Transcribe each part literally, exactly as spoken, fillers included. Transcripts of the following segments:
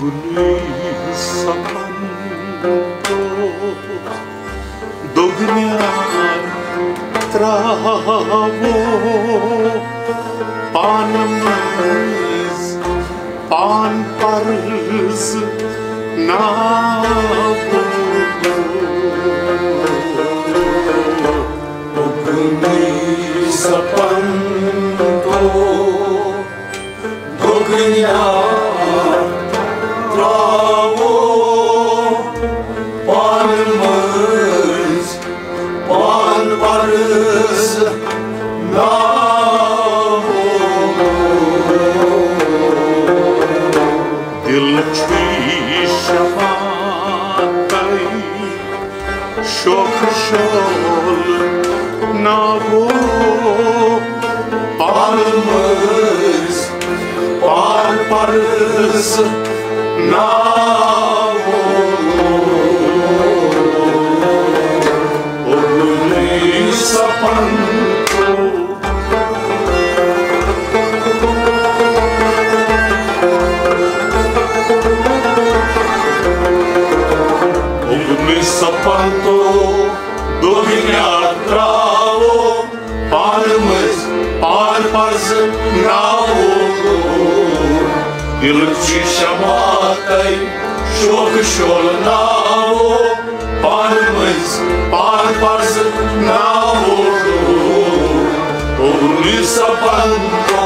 گُلٕے سپن دوٚگ نیار ترٛاوو پانہٕ مٔنٛزۍ پان پرز ناو۔ اُگنی سپن تو گُگنیا ترٛاوو پانہٕ مٔنٛزۍ پان پرز ناو۔ دِل چھُے شفاعتَے شوخ شول ناوو پانہٕ مٔنٛزۍ پان پرز ناوو۔ اُگنی سپن تو اُگنی سپن تو دوٚگ نیار ترٛاوو پانہٕ مٔنٛزۍ پان پرز ناوو۔ دِل چھُے شفاعتَے شوخ شول ناوو پانہٕ مٔنٛزۍ پان پرز ناوو۔ اُگنی سپن تو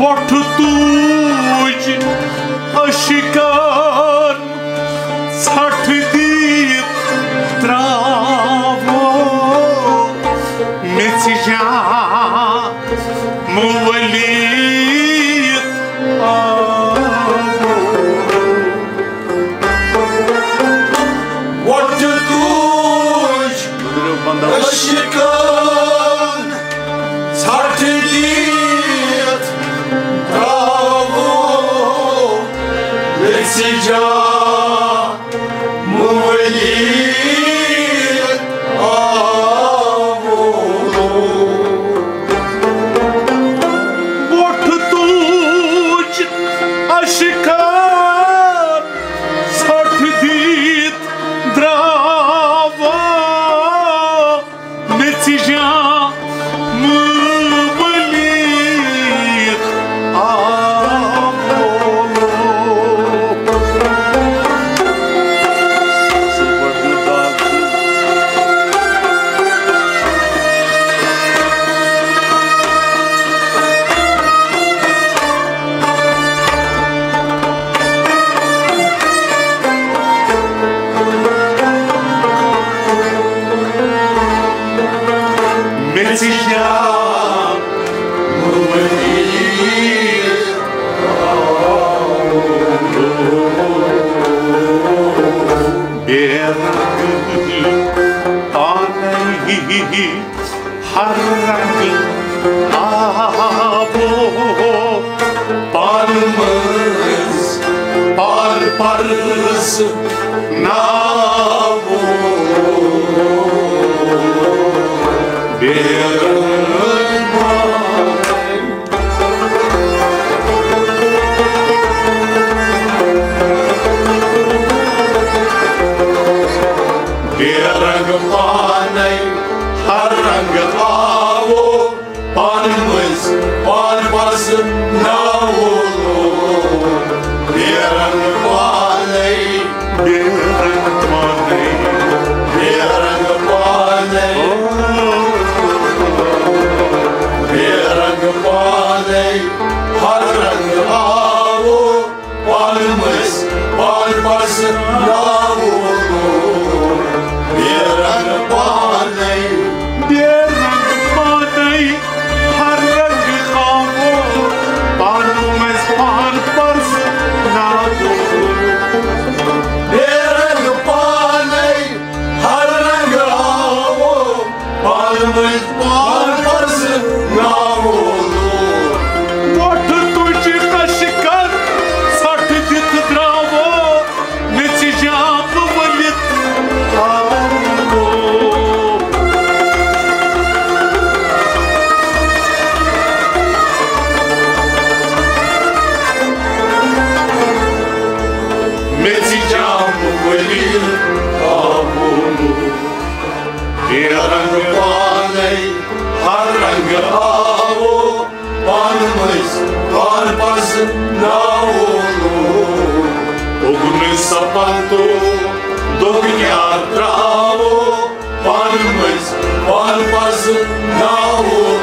وۄٹھ تُج عشقن ژھٹھ دِتھ ترٛاوو میٚژِ جان مُوَلِتھ آوو۔ وۄٹھ تُج عشقن ژھٹھ دِتھ ترٛاوو میٚژِ جان مُوَلِتھ آوو۔ وۄٹھ تُج عشقن ژھٹھ دِتھ درٛاوا میٚژِ جان مُوَلِتھ آوو۔ میٚژِ جان مُوَلِتھ بے رنگ پانے ہر رنگ آوو پانہٕ مٔنٛزۍ پان پرز ناوو۔ بے رنگ پانے، بے رنگ پانے، ہر رنگ آوو، پانہٕ مٔنٛزۍ پانہٕ پرزٕ ناوو۔ بے رنگ پانے، بے رنگ پانے، بے رنگ پانے، بے رنگ پانے، ہر رنگ آوو، پانہٕ مٔنٛزۍ پانہٕ پرزٕ ناوو۔ بے رنگ پانے، بے رنگ پانے، ہر رنگ آوو، پانہٕ مٔنٛزۍ پانہٕ پرزٕ ناوو۔ بے رنگ پانے، ہر رنگ آوو، پانہٕ مٔنٛزۍ پانہٕ پرزٕ ناوو۔ وۄٹھ تُجہِ کشہِ کر ژھۄٹھ دِتھ درٛاوو، میٚژِ جامہٕ ؤلِتھ آوو۔ میٚژِ جامہٕ ؤلِتھ آوو۔ بے رنگ پانے، ہر رنگ آوو، پانہٕ مٔنٛزۍ پانہٕ پرزٕ ناوو۔ اوٚگنہٕ سپن تو دوٚگنیار ترٛاوو، پانہٕ مٔنٛزۍ پانہٕ پرزٕ ناوو۔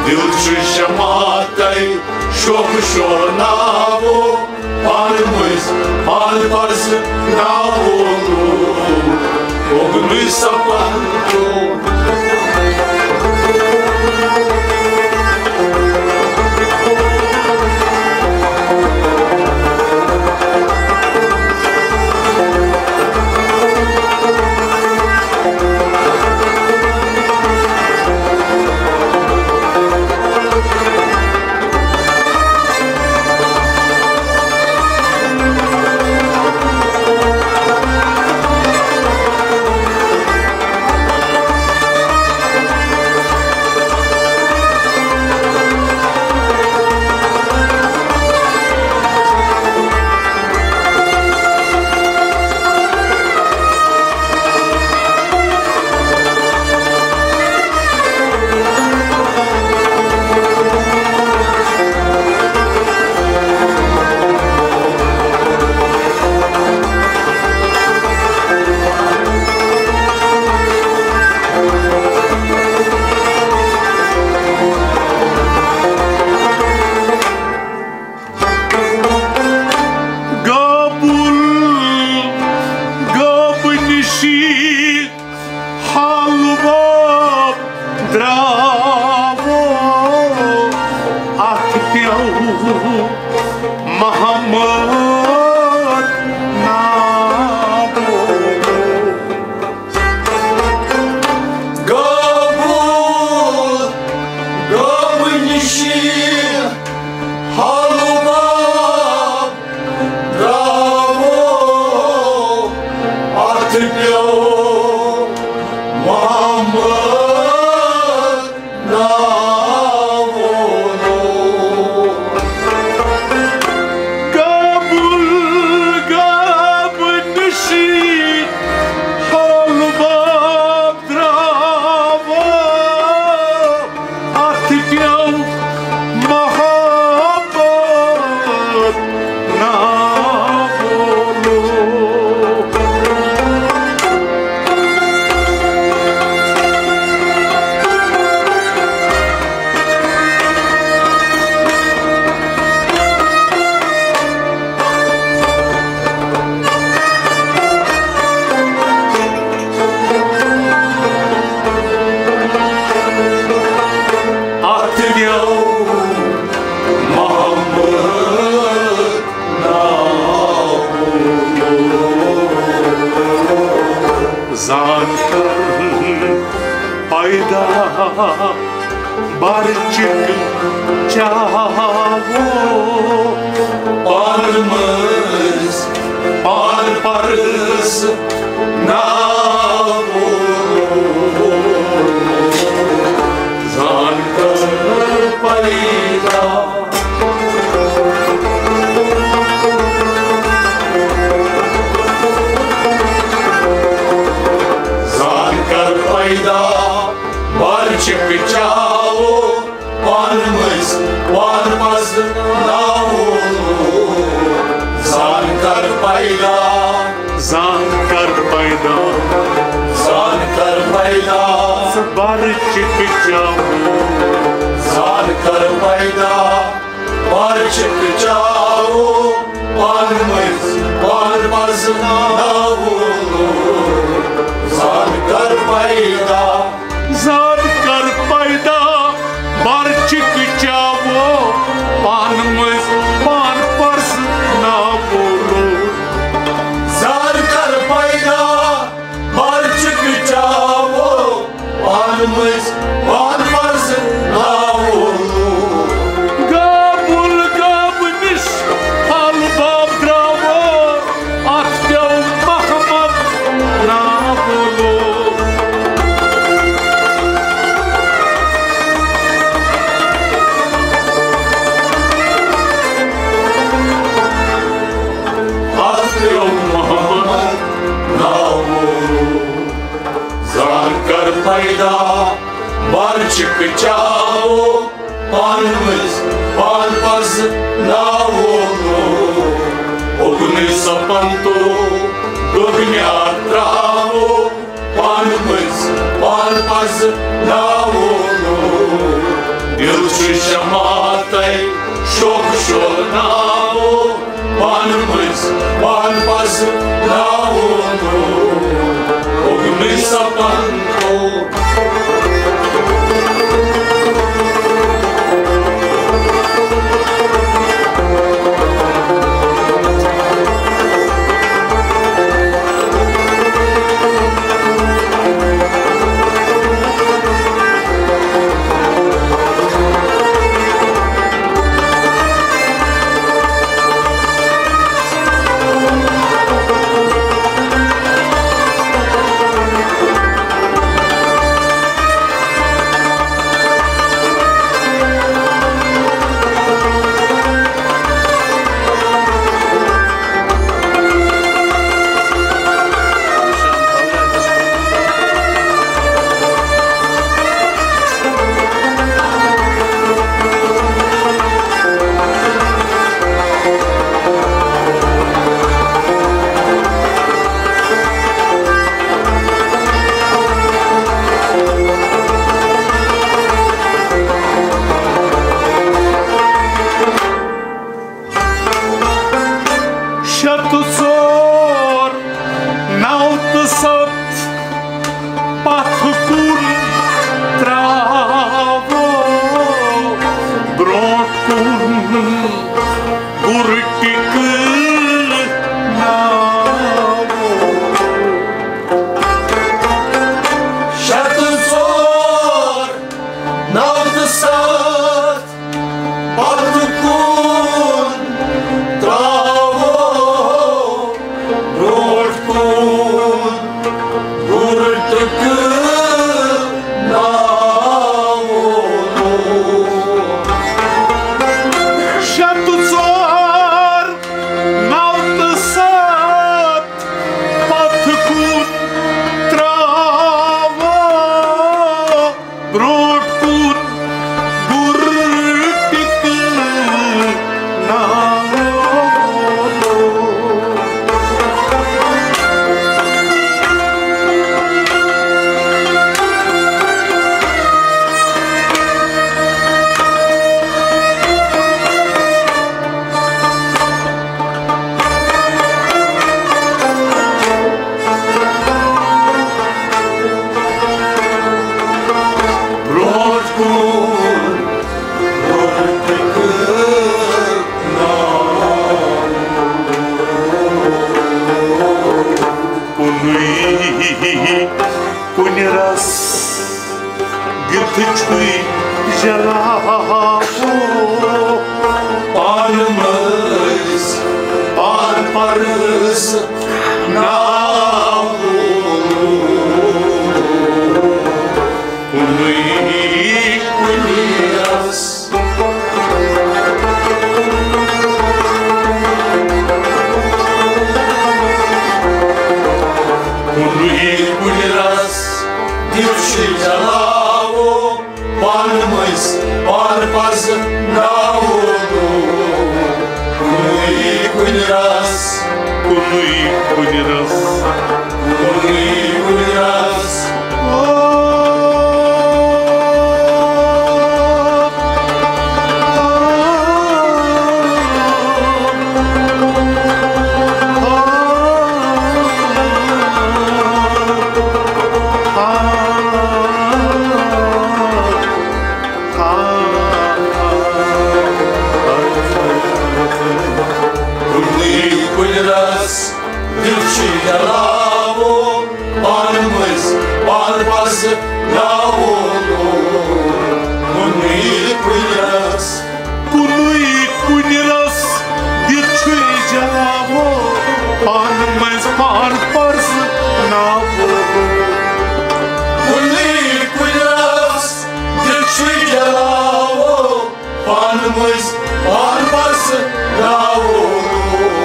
دِل چھُ شمع تۄہہِ شوخہٕ شور ناوو، پانہٕ مٔنٛزۍ پانہٕ پرزٕ ناوو۔ اوٚگنہٕ سپن تو۔ گابُل گابہٕ نِشی حلوہ درٛاوو، اَتھ پیوٚو محمد ناوو۔ گابُل گابہٕ نِشی حلوہ درٛاوو، اَتھ پیوٚو محمد ناوو۔ گابُل گابہٕ نِشی حلوہ درٛاوو، اَتھ پیوٚو محبت ناوو۔ اَتھ پیوٚو محمد ناوو۔ زان کر پیدا برچک چاوو، پانہٕ مٔنٛزۍ پانہٕ پرس ناوو۔ پیدا، بر چکچاوو پانہٕ مٔنٛزۍ پانہٕ پزناوو۔ زان کر پیدا، زان کر پیدا، زان کر پیدا، ژٕ بر چکچاوو۔ زان کر پیدا، بر چکچاوو پانہٕ مٔنٛزۍ پانہٕ پزناوو۔ زان کر پیدا، زان کر پیدا، بر چکچاوو پانہٕ مٔنٛزۍ پانہٕ پزناوو۔ زان کر پیدا، بر چکچاوو پانہٕ مٔنٛزۍ پانہٕ پزناوو۔ گابُل گابہٕ نِش الباب درٛاوو، اتھ پیوٚو محمد ناو لوگ۔ اتھ پیوٚو محمد ناو لوگ۔ زان کر پیدا، بر چکچاوو پانہٕ مٔنٛزۍ پانہٕ پزناوو۔ اُگنہٕ سپن تو دُگنیار ترٛاوو پانہٕ مٔنٛزۍ پانہٕ پزناوو۔ دِل چھُ شمع تۄہہِ شوق شولناوو۔ پانہٕ مٔنٛزۍ پانہٕ پزناوو۔ اُگنہٕ سپن تو۔ شیٚتھ ژور، نو تہٕ ستھ، پتھ کُن ترٛاوو، برٛونٛٹھ کُن گُر ٹِکہٕ ناوو۔ شیٚتھ ژور، نو تہٕ ستھ، پتھ کُن ترٛاوو، برٛونٛٹھ کُن گُر ٹِکہٕ ناوو۔ شیٚتھ ژور، نو تہٕ ستھ، پتھ کُن ترٛاوو، برٛونٛٹھ کُن گُر ٹِکہٕ ناوو۔ برٛونٛٹھ کُن، برٛونٛٹھ کُن۔ کُنُے کُنہِ رس گِتھ چھُے جلاوو، پانہٕ مٔنٛزۍ پانہٕ پرٛزناوو۔ کُنُے کُنہِ رس، کُنُے کُنہِ رس یُتھ چھُے جلاوو پانہٕ مٔنٛزۍ پانہٕ پزٕ ناوو۔ کُنُے کُنہِ رس، کُنُے کُنہِ رس، کُنُے کُنہِ رس۔ کُنُے کُنہِ رس، دِل چھُے جلاوو، پانہٕ مٔنٛزۍ پانہٕ پزٕ ناوو۔ کُنُے کُنہِ رس، کُنُے کُنہِ رس، دِل چھُے جلاوو، پانہٕ مٔنٛزۍ پانہٕ پزٕ ناوو۔ کُنُے کُنہِ رس، دِل چھُے جلاوو، پانہٕ مٔنٛزۍ پانہٕ پزٕ ناوو۔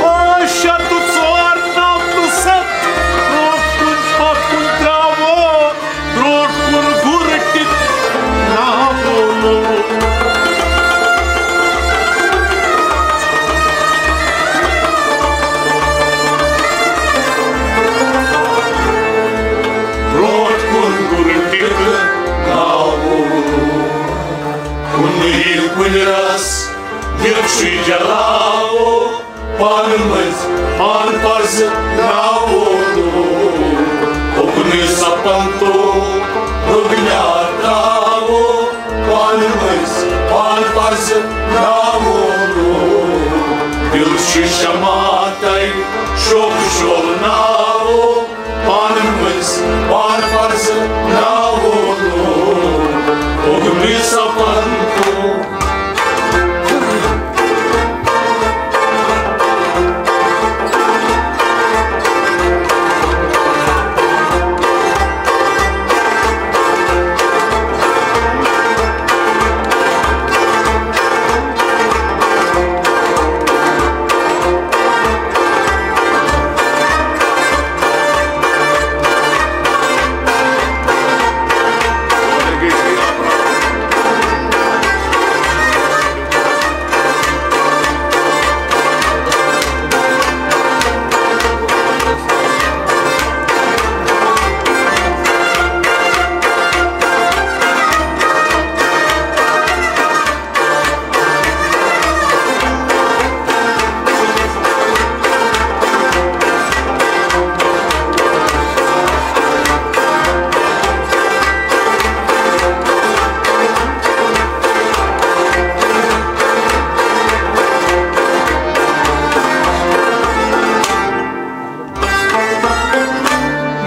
آ، شےٚ تہٕ ژور، نَو تہٕ ستھ، برٛونٛٹھ کُن پتھ کُن ترٛاوو، برٛونٛٹھ کُن گُر ٹِک ناوو۔ برٛونٛٹھ کُن گُر ٹِک ناوو۔ کُنُے کُنہِ رس، دِل چھُے جلاوو، پانہٕ مٔنٛزۍ پانہٕ پزٕ ناوو۔ اُکنُے سپن تو رُگنیار ترٛاوو، پانہٕ مٔنٛزۍ پانہٕ پزٕ ناوو۔ دِل چھُ شمع تۄہہِ شوق شولناوو، پانہٕ مٔنٛزۍ پانہٕ پزٕ ناوو۔ اُکنُے سپن تو۔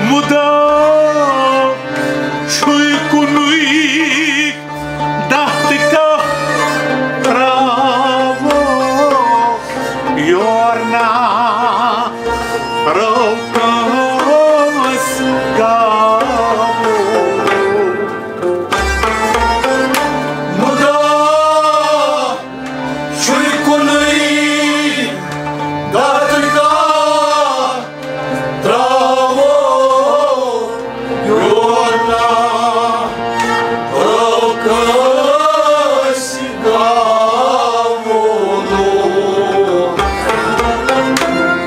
مُدا چھُے کُنُے، دَہ تہٕ کاہ ترٛاوو، یور نا رٲو کٲنٛسہِ گاوو۔ مُدا چھُے کُنُے، دَہ تہٕ کاہ ترٛاوو، یور نا رٲو کٲنٛسہِ گاوو۔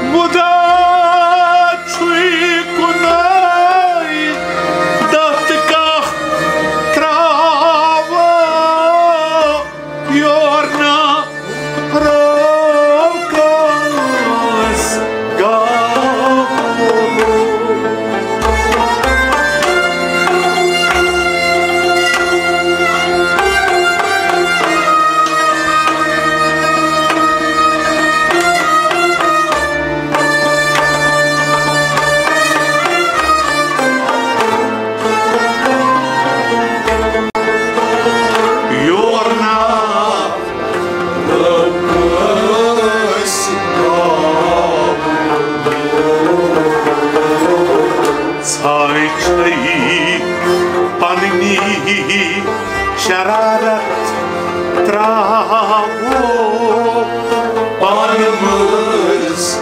مُدا چھُے کُنُے، دَہ تہٕ کاہ ترٛاوو، یور نا رٲو کٲنٛسہِ گاوو۔ یور نا رٲو کٲنٛسہِ گاوو۔ ژھاے چھے پننی شرارت ترٛاوو، پانہٕ مٔنٛزۍ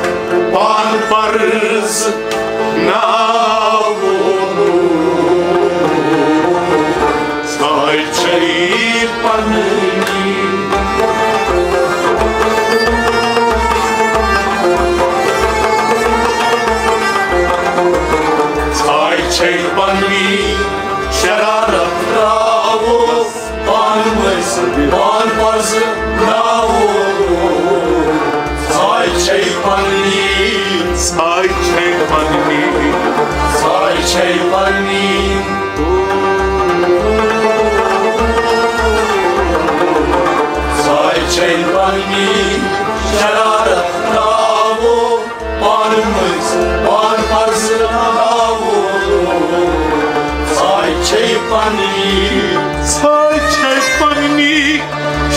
پانہٕ پرز ناوو۔ پننی شرارت تراوو، پانہٕ مٔنٛزۍ پان پزناوو۔ ساے چھے پننی، ساے چھے پننی، ساے چھے پننی۔ ساے چھے پننی شرارت تراوو، پانہٕ مٔنٛزۍ پان پزناوو۔ ساے چھے پننی، ساے چھے پننی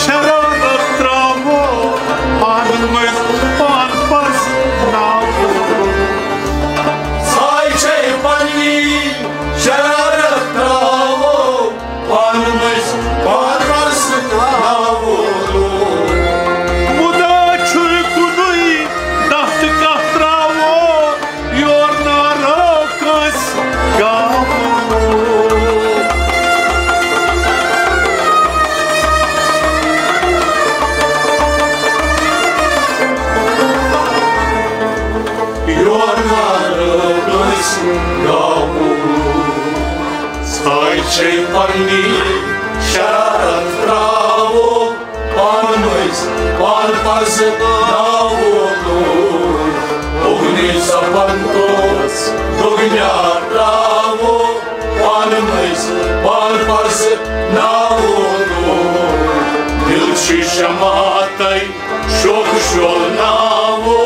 شرارت تراوو، پانہٕ مٔنٛزۍ پان پزناوو۔ ساے چھے پننی شرارت تراوو، پانہٕ مٔنٛزۍ پان پزناوو۔ مُدا چھُے کُنُے دَتھ کتھ تراوو، یور نارو کٲنٛسہِ گاوو۔ یور نارو کٲنٛسہِ گاوو۔ ساے چھے پننی شرارت تراوو، پانہٕ مٔنٛزۍ پان پزناوو۔ اوٚگنی سپن توس دُگنیا تراوو، پانہٕ مٔنٛزۍ پان پزناوو۔ دِل چھُ شمع تۄہہِ شوخ شولناوو،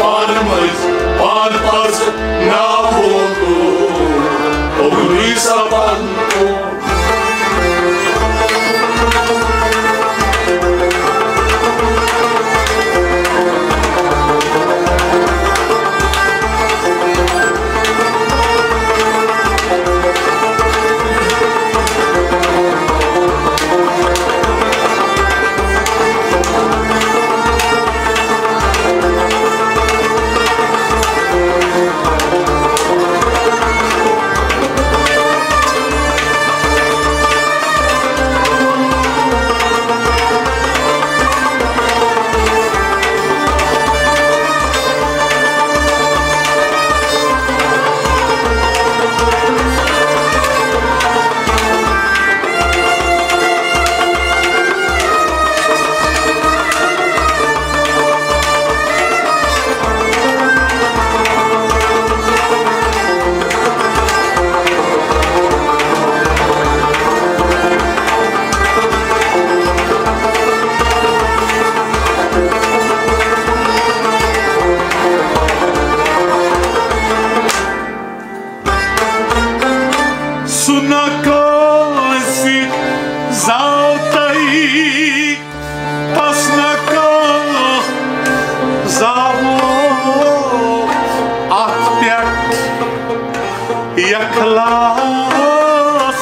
پانہٕ مٔنٛزۍ پان پزناوو۔ اوٚگنی سپن توس۔ سُہ نہ کٲنٛسہِ زاو تۄہہِ، تس نہ کانٛہہ زاوو، اتھ پٮ۪ٹھ اخلاص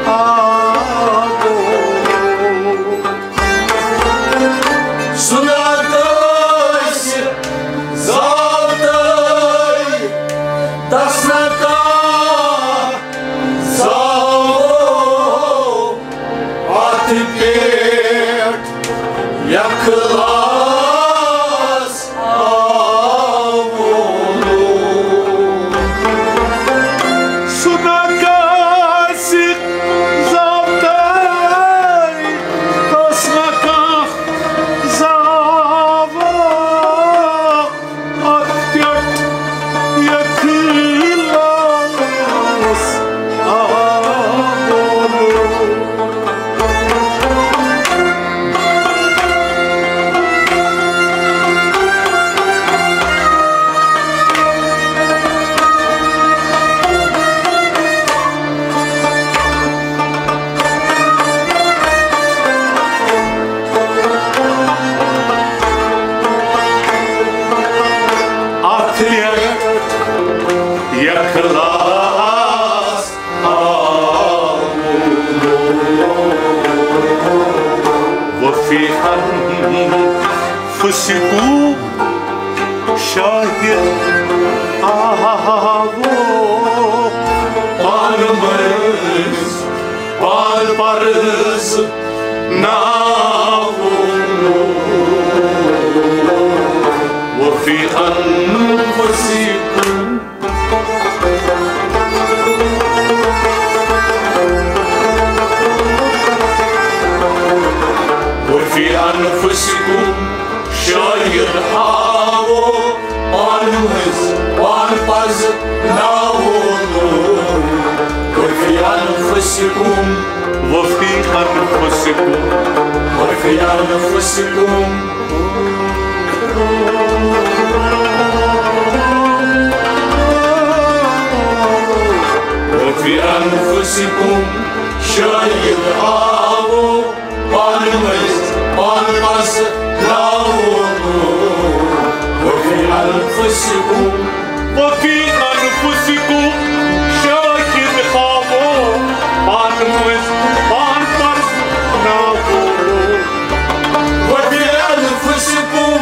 آوو۔ سُہ نہ کٲنٛسہِ زاو تۄہہِ، تس نہ کانٛہہ زاوو، اتھ پٮ۪ٹھ اخلاص آوو۔ سُہ نہ کٲنٛسہِ زاو تۄہہِ، تس نہ کانٛہہ زاوو، اتھ پٮ۪ٹھ اخلاص آوو۔ اتھ پٮ۪ٹھ اخلاص آوو۔ وفی انفسکم شاہد آوو۔ پانہٕ مٔنٛزۍ پان پرز ناوو۔ وفی انفسکم أنفسكم، وفي أنفسكم، وفي أنفسكم، وفي أنفسكم، شاید آوو پانہٕ مٔنٛزۍ پانہٕ پرزٕناوو۔ وفي أنفسكم، وفي أنفسكم، شاید آوو پانہٕ مٔنٛزۍ پانہٕ پرزٕناوو۔ وفي أنفسكم،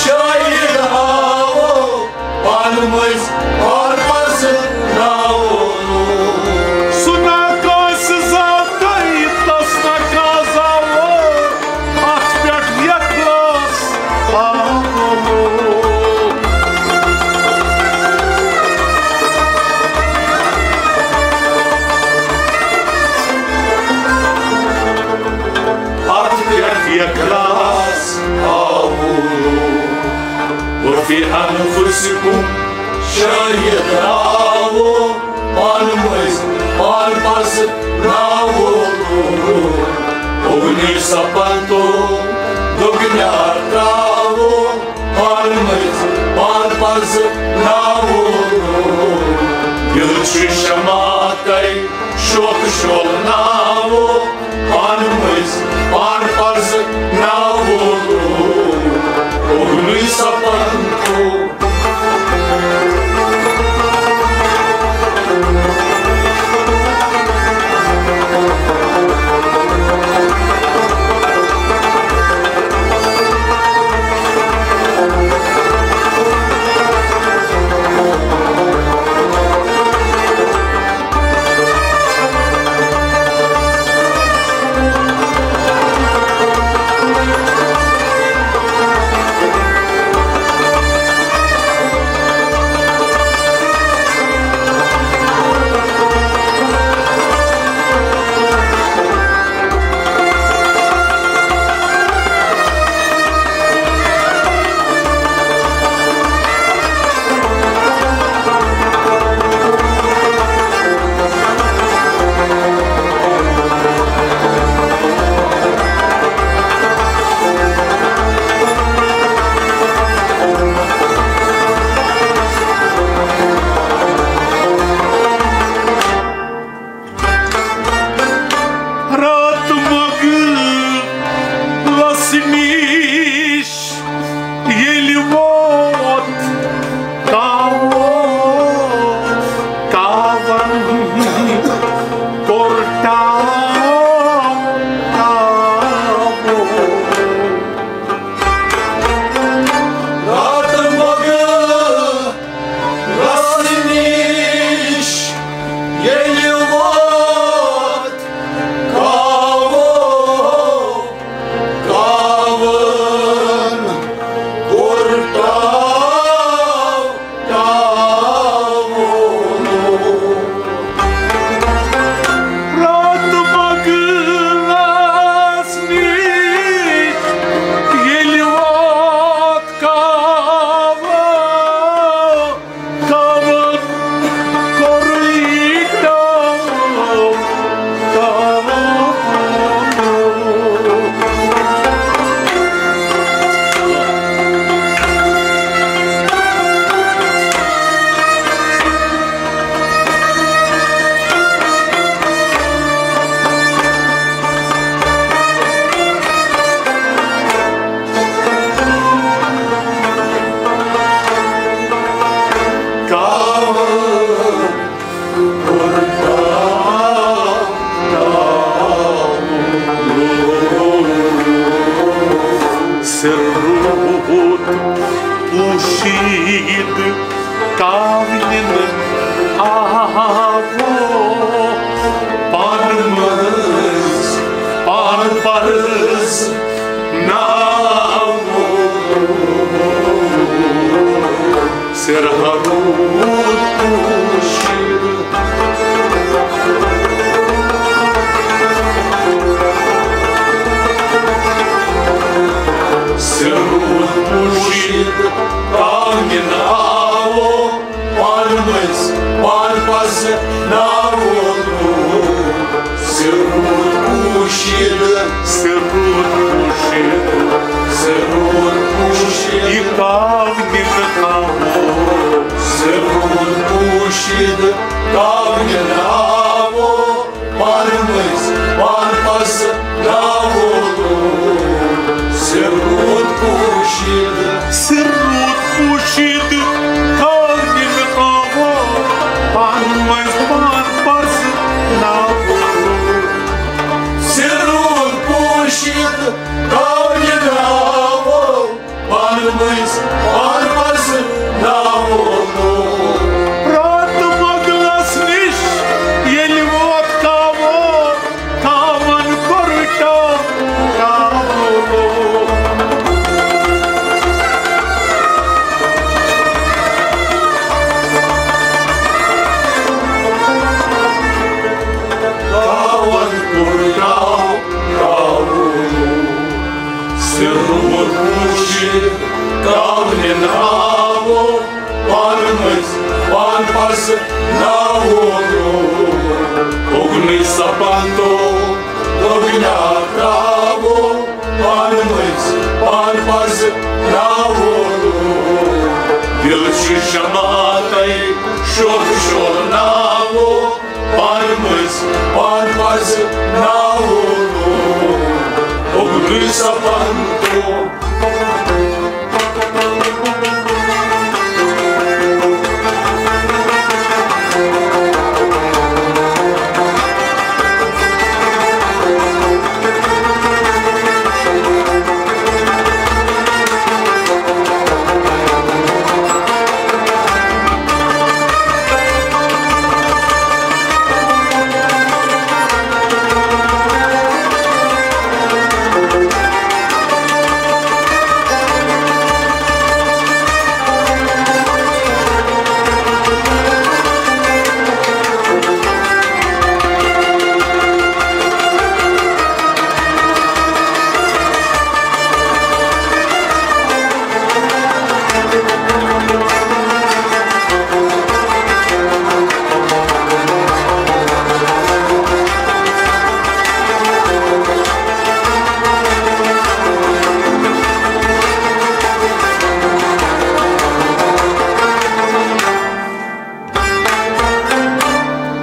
شاید آوو پانہٕ مٔنٛزۍ پانہٕ پرزٕناوو۔ سُہ ناکاسہٕ زاو تۄہہِ، تس ناکاس زاوو اتھ پٮ۪ٹھ اخلاص آوو۔ اتھ پٮ۪ٹھ اخلاص آوو۔ وفي أنفسكم، شاید آوو پانہٕ مٔنٛزۍ پانہٕ پرزٕناوو۔ اُگنی سپنتو دوٚگنیار تراوو پانہٕ مٔنٛزۍ پانہٕ پرزٕناوو۔ دِل چھُ شمع تۄہہِ شوقہٕ شولہٕ ناوو، پانہٕ مٔنٛزۍ پانہٕ پرزٕناوو۔ اُگنی سپنتو۔ راتہٕ مۄغلس نِش ییٚلہِ ووت کاوو، کاوَن کوٚر ٹاو، ٹاوو۔ راتہٕ مۄغلس نِش ییٚلہِ ووت کاوو، کاوَن کوٚر ٹاو، ٹاوو۔ راتہٕ مۄغلس نِش ییٚلہِ ووت کاوو، کاوَن کوٚرُے ٹاو، ٹاو۔ سر روٗد پوٗشیٖد کاونہِ آوو پانہٕ مٔنٛزۍ پانہٕ پرزٕناوو۔ سر روٗد پوٗشیٖد، سر روٗد پوٗشیٖد کاونہِ آوو پانہٕ مٔنٛزۍ پانہٕ پرزٕناوو۔ سُہ روٗد پوٗشِتھ، سُہ روٗد پوٗشِتھ، یہِ کاونہِ نہٕ کاوو۔ سُہ روٗد پوٗشِتھ، کاونہِ نہٕ آوو۔ پانہٕ مٔنٛزۍ پانہٕ پسہٕ ناوو۔ سُہ روٗد پوٗشِتھ، سُہ روٗد پوٗشِتھ، کاونہِ نہٕ آوو۔ پانہٕ مٔنٛزۍ پانہٕ پسہٕ ناوو۔ سُہ روٗد پوٗشِتھ، کاونہِ ناوو۔ پانہٕ مٔنٛزۍ پانہٕ پسہٕ ناوو۔ پرٛانہِ مۄغلس نِش ییٚلہِ ووت کاوو، کاوَن کوٚر ٹاو، ٹاوو۔ کاوَن کوٚر ٹاو، ٹاوو۔ سُہ روٗد پوٗشِتھ، کاونہِ ناوو۔ پانہٕ مٔنٛزۍ پانہٕ پسہٕ ناوو۔ اُگنٕے سپن تو اُگنیا تراوو۔ پانہٕ مٔنٛزۍ پانہٕ پسہٕ ناوو۔ دِل چھُ شماتَے شوہ شوہ ناوو۔ پانہٕ مٔنٛزۍ پانہٕ پسہٕ ناوو۔ اُگنٕے سپن تو۔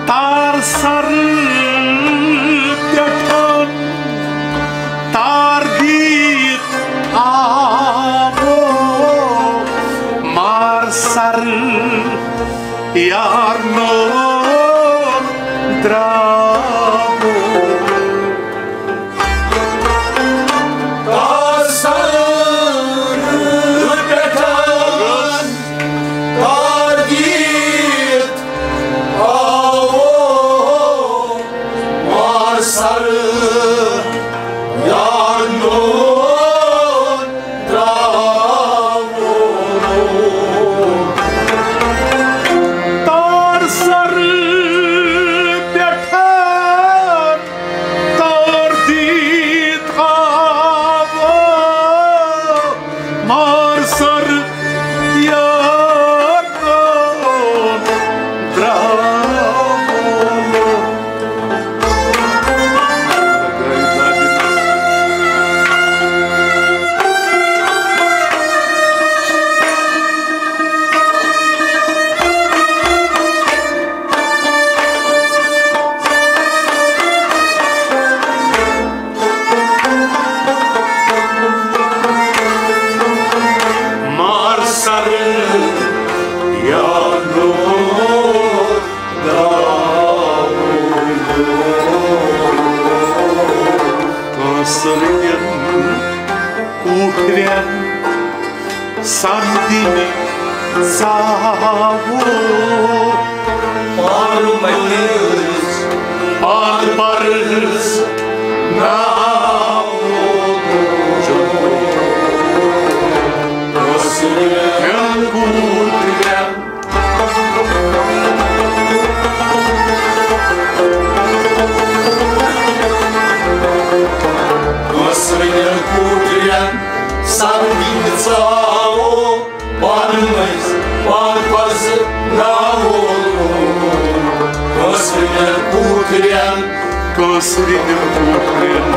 تار سر پٮ۪ٹھ تار دِتھ آوو، مار سر یار نوم درٛاوو۔ تار سر پٮ۪ٹھ تار دِتھ آوو، مار سر یار نوم درٛاوو۔ تار سر پٮ۪ٹھ تار دِتھ آوو، مار سر یار نوم درٛاوو۔ مار سر یار نوم درٛاوو۔ کٲنٛسہٕ رٔٹِتھ کوٗٹھرٮ۪ن سمدِنہِ ژاوُل۔ پانہٕ مٔنٛزۍ پانہٕ پرٕس ناوُل۔ کٲنٛسہٕ رٔٹِتھ کوٗٹھرٮ۪ن کٲنٛسہٕ رٔٹِتھ کوٗٹھرٮ۪ن سمدِنہِ ژاوُل۔ پانہٕ مٔنٛزۍ پانہٕ پرٕس ناوُل۔ کٲنٛسہٕ رٔٹِتھ کوٗٹھرٮ۪ن، کٲنٛسہٕ رٔٹِتھ کوٗٹھرٮ۪ن،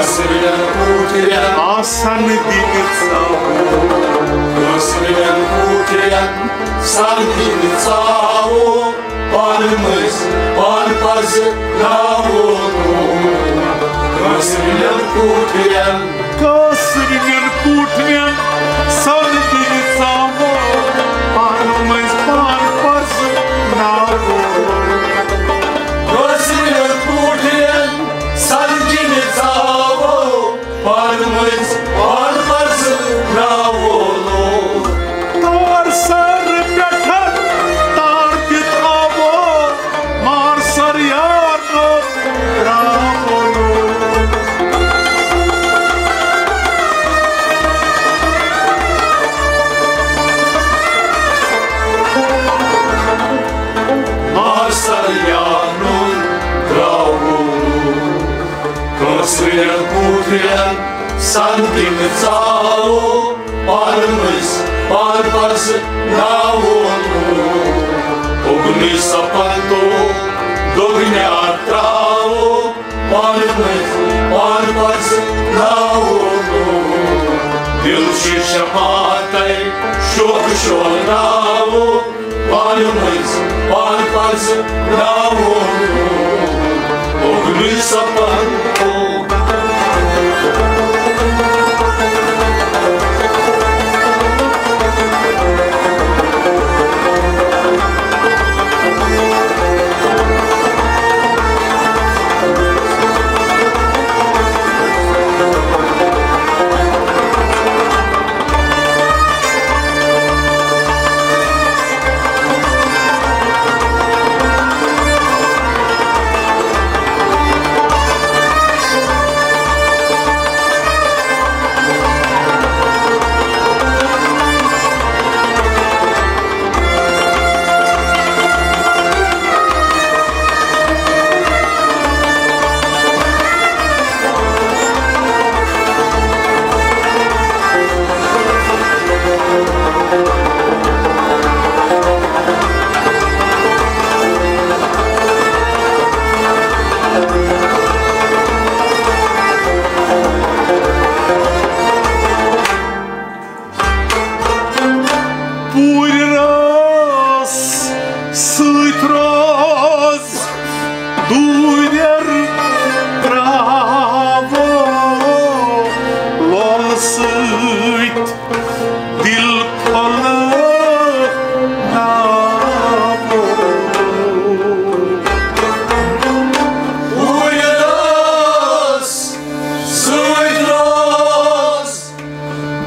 کٲنٛسہِ رٕلٮ۪ن کوٗٹھٮ۪ن آسن دِنہِ ژاوُل۔ کٲنٛسہِ رٕلٮ۪ن کوٗٹھٮ۪ن سن دِنہِ ژاوُل۔ پانہٕ مٔنٛزۍ پانہٕ پزناوُن۔ کٲنٛسہِ رٕلٮ۪ن کوٗٹھٮ۪ن۔ کٲنٛسہِ رٕلٮ۪ن کوٗٹھٮ۪ن سن دِنہِ ژاوُل۔ پانہٕ مٔنٛزۍ پانہٕ پزناوُن۔ کٲنٛسہِ رٕلٮ۪ن کوٗٹھٮ۪ن سن دِنہِ ژاوُل۔ پانہٕ مٔنٛزۍ پانہٕ پزناوُن۔ تار سر پٮ۪ٹھ تار تہِ تھاوو، مار سر یارو ترٛاوو۔ مار سر یارو ترٛاوو۔ کٲنٛسہِ رٕلٮ۪ن کوٗٹھٮ۪ن سن دِنہِ ژاوُل۔ پانہٕ مٔنٛزۍ پانہٕ پزناوُن۔ اُگنی سپن تو دوٚگنیار ترٛاوُن۔ پانہٕ مٔنٛزۍ پانہٕ پزناوُن۔ دِل چھُ شماتَے شوخ شوراوُن۔ پانہٕ مٔنٛزۍ پانہٕ پزناوُن۔ اُگنی سپن تو۔ پوٗرِ رٲژ سۭتۍ روز دوٗرٮ۪ر ترٛاوو لولہٕ سۭتۍ۔ دِل پھۄلہٕ ناوُن۔ پوٗرِ رٲژ سۭتۍ روز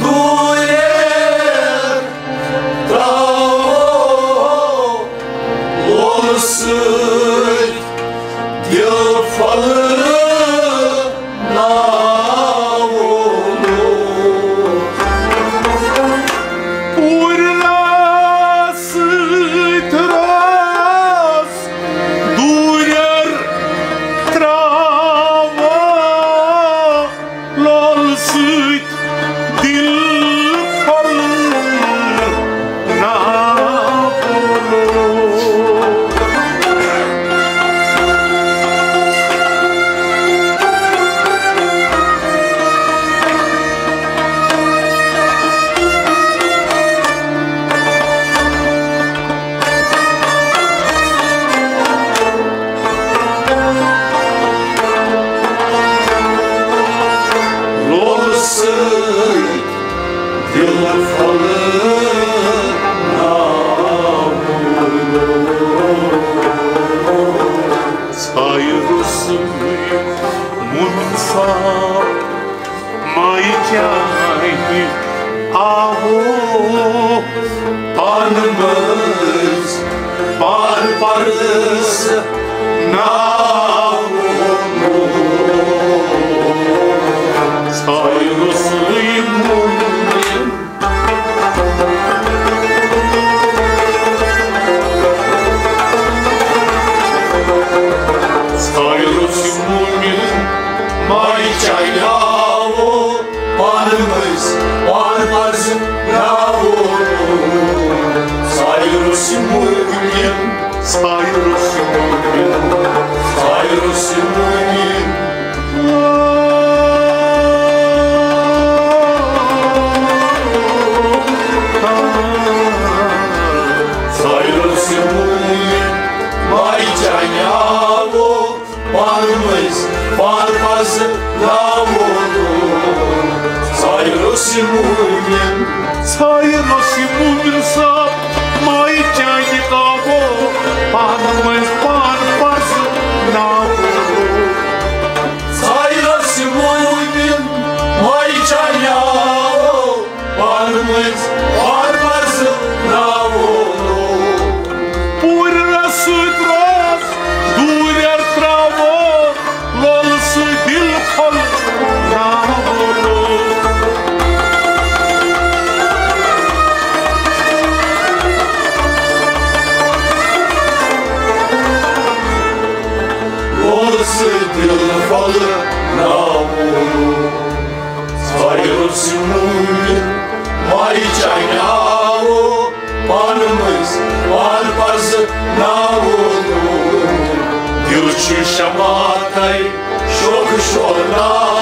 دوٗرٮ۪ر ترٛاوو لولہٕ سۭتۍ۔ دِل پھۄلہٕ ناوُن۔ پوٗرٕ رٲژ سۭتۍ رٲژ دوٗرٮ۪ر ترٛاوو لولہٕ سۭتۍ۔ دِل پھۄلہٕ ناوُن۔ لولہٕ سۭتۍ دِل پھۄلہٕ ناوُن۔ سایہِ روٚسٕے مومِن صٲب مایہِ چانہِ آوو پانہٕ مٔنٛزۍ پانہٕ پرٕس ناوُن۔ سایہِ روٚسٕے مومِن سایہِ روٚسٕے مومِن مایہِ چانہِ آوو پانہٕ مٔنٛزۍ پانہٕ پرٕس ناوُن۔ سایہِ روٚسٕے مومِن، سایہِ روٚسٕے مومِن، سایہِ روٚسٕے مومِن۔ مومن، ژھایہِ روٚس یہِ مومن صٲب، مایہِ چانہِ آوو، پانہٕ مٔنٛزۍ پان پرزٕ ناوو۔ ژھایہِ روٚس یہِ مومن، مایہِ چانہِ آوو، پانہٕ مٔنٛزۍ پان پرزٕ ناوو۔ پوٗرٕ رس سۭتۍ روز دوٗرٮ۪ر ترٛاوو، لولہٕ سۭتۍ دِل پھۄلہٕ ترٛاوو۔ لولہٕ سۭتۍ دِل پھۄلہٕ ترٛاوو۔ ژھایہِ روٚس یہِ مومن، مایہِ چانہِ آوو، پانہٕ مٔنٛزۍ پان پرزٕ ناوو۔ دِل چھُ شماتَے، شوخ شولہٕ ناوو۔